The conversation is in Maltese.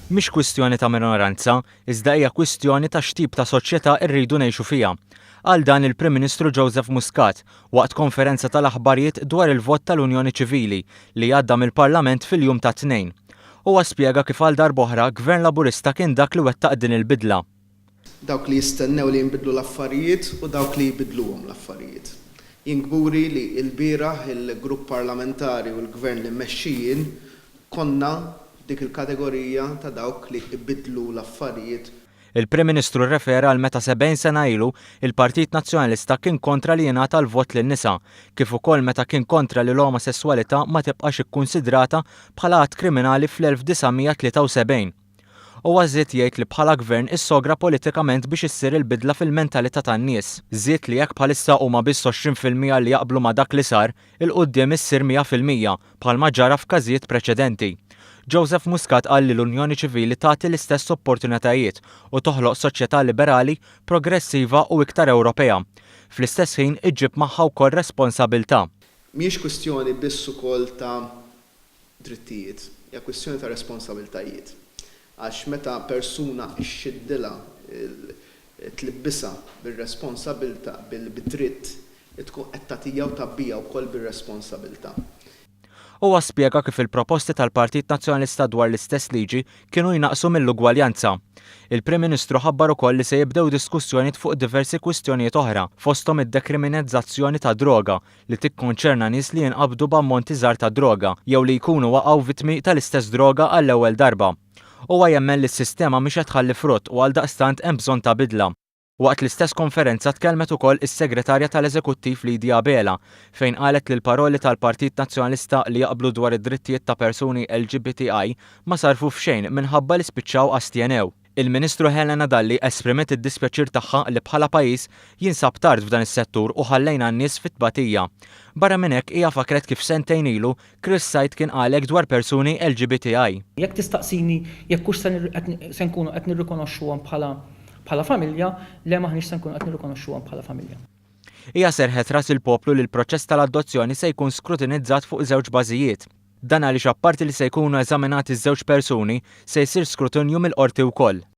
Mhix kwistjoni ta' minoranza, iżda hija kwistjoni ta' x'tip ta' soċjetà rridu ngħixu fiha. Qal dan il-Prim Ministru Joseph Muscat waqt konferenza tal-aħbarijiet dwar il-vot tal-Unjoni Ċivili li għadda mill-Parlament fil-jum tat-Tnejn. Huwa spjega kif għal darb'oħra Gvern Laburista kien dak li wettaq din il-bidla. Dawk li jistennew li jinbidlu l-affarijiet u dawk li jbiddluhom l-affarijiet. Jien kburi li lbieraħ il-grupp parlamentari u l-Gvern li mmexxi jien konna f'dik il-kategorija ta' dawk li jbiddlu l-affarijiet. Il-Prim Ministru rrefera għal meta 70 sena ilu il-Partit Nazzjonalista kien kontra li jingħata l-vot lin-nisa, kif ukoll meta kien kontra li l-omosesswalità ma tibqax ikkunsidrata bħala att kriminali fl-1973. Huwa żied jgħid li bħala Gvern issogra politikament biex issir il-bidla fil-mentalità tan-nies. Żied li jekk bħalissa huma biss 20% li jaqblu ma' dak li sar, 'il quddiem issir 100%, bħalma ġara f'każijiet preċedenti. Joseph Muscat qal li l-Unjoni Ċivili tagħti l-istess opportunitajiet u toħloq soċjetà liberali, progressiva u iktar Ewropea. Fl-istess ħin iġġib magħha wkoll responsabilità. Mhijiex kwistjoni biss ukoll ta' drittijiet, hija kwistjoni ta' responsabiltajiet. Għax meta persuna xxiddilha, tlibbisha bir-responsabilta, bid-dritt, tkun qed tagħtiha u tgħabbiha wkoll bir-responsabilta. Huwa spjega kif il-proposti tal-Partit Nazzjonalista dwar l-istess liġi kienu jnaqqsu mill-ugwaljanza. Il-Prim Ministru ħabbar ukoll li se jibdew diskussjonijiet fuq diversi kwistjonijiet oħra, fosthom id-dekriminizzazzjoni tad-droga, li tikkonċerna nies li jinqabdu b'ammonti żgħar ta' droga jew li jkunu waqgħu vittmi tal-istess droga għall-ewwel darba. Huwa jemmen li s-sistema mhix qed tħalli frott u għaldaqstant hemm bżonn ta' bidla. Waqt l-istess konferenza tkellmet ukoll is-Segretarja tal-Eżekuttiv Lydia Abela fejn qalet li l-paroli tal-Partit Nazzjonalista li jaqblu dwar id-drittijiet ta' persuni LGBTI ma sarrfu f'xejn minħabba li spiċċaw astjenew. Il-Ministru Helena Dalli esprimiet id-dispjaċir tagħha li bħala pajjiż jinsab tard f'dan is-settur u ħallejna n-nies fit-tbatija. Barra minn hekk hija fakkret kif sentejn ilu Chris Said kien qal hekk dwar persuni LGBTI. Jekk tistaqsini jekk hux se nkunu qed nirrikonoxxuhom bħala bħala familja, le m'aħniex se nkunu qed nirrikonoxxuhom bħala familja. Hija serrħet ras il-poplu li l-proċess tal-adozzjoni se jkun skrutinizzat fuq żewġ bażijiet. Dan għaliex apparti li se jkunu eżaminati ż-żewġ persuni, se jsir skrutinju mill-Qorti wkoll.